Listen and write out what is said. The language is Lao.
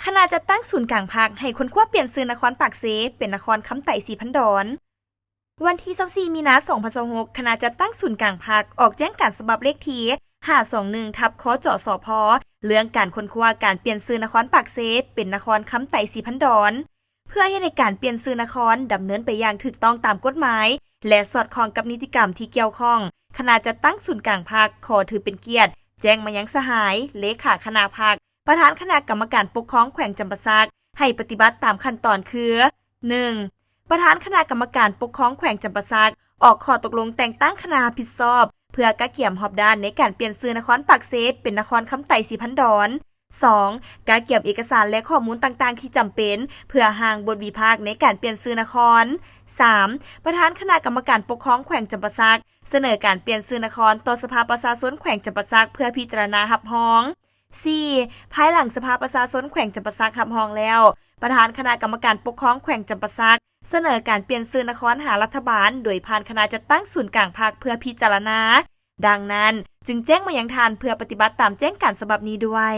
ຄະນະຈັດຕັ້ງສູນກາງພັກ ໃຫ້ຄົ້ນຄວ້າປ່ຽນຊື່ນະຄອນປາກເຊ ເປັນນະຄອນຄຳໄຕສີພັນດອນ. ວັນທີຊາວສີ່ ມີນາ ສອງພັນຊາວຫົກ ຄະນະຈັດຕັ້ງສູນກາງພັກ ອອກແຈ້ງການສະບັບເລກທີ ຫ້າສອງໜຶ່ງ ທັບ ຄຈສພ ເລື່ອງການຄົ້ນຄວ້າການປ່ຽນຊື່ນະຄອນປາກເຊ ເປັນນະຄອນຄຳໄຕສີພັນດອນ. ເພື່ອເຮັດໃຫ້ການປ່ຽນຊື່ນະຄອນ ດຳເນີນໄປຢ່າງຖືກຕ້ອງຕາມກົດໝາຍ ແລະ ສອດຄ່ອງກັບນິຕິກຳທີ່ກ່ຽວຂ້ອງ, ຄະນະຈັດຕັ້ງສູນກາງພັກ ຂໍຖືເປັນກຽດແຈ້ງມາຍັງສະຫາຍ ເລຂາຄະນະພັກ, ປະທານຄະນະກຳມະການປົກຄອງແຂວງຈຳປາສັກ ໃຫ້ປະຕິບັດຕາມຂັ້ນຕອນຄື: ໜຶ່ງ ປະທານຄະນະກຳມະການປົກຄອງແຂວງຈຳປາສັກ ອອກຂໍ້ຕົກລົງແຕ່ງຕັ້ງຄະນະຮັບຜິດຊອບ ເພື່ອກະກຽມຮອບດ້ານໃນການປ່ຽນຊື່ນະຄອນປາກເຊ ເປັນນະຄອນຄຳໄຕສີພັນດອນ. ສອງ ກະກຽມເອກະສານ ແລະ ຂໍ້ມູນຕ່າງໆທີ່ຈຳເປັນ ເພື່ອຮ່າງບົດວິພາກໃນການປ່ຽນຊື່ນະຄອນ. ສາມ ປະທານຄະນະກຳມະການປົກຄອງແຂວງຈຳປາສັກ ສະເໜີການປ່ຽນຊື່ນະຄອນຕໍ່ສະພາປະຊາຊົນແຂວງຈຳປາສັກ ເພື່ອພິຈາລະນາຮັບຮອງ. ສີ່ ພາຍຫຼັງສະພາປະຊາຊົນແຂວງຈຳປາສັກຮັບຮອງແລ້ວ, ປະທານຄະນະກຳມະການປົກຄອງແຂວງຈຳປາສັກ ສະເໜີການປ່ຽນຊື່ນະຄອນຫາລັດຖະບານ ໂດຍຜ່ານຄະນະຈັດຕັ້ງສູນກາງພັກເພື່ອພິຈາລະນາ. ດັ່ງນັ້ນ, ຈຶ່ງແຈ້ງມາຍັງທ່ານເພື່ອປະຕິບັດຕາມແຈ້ງການສະບັບນີ້ດ້ວຍ.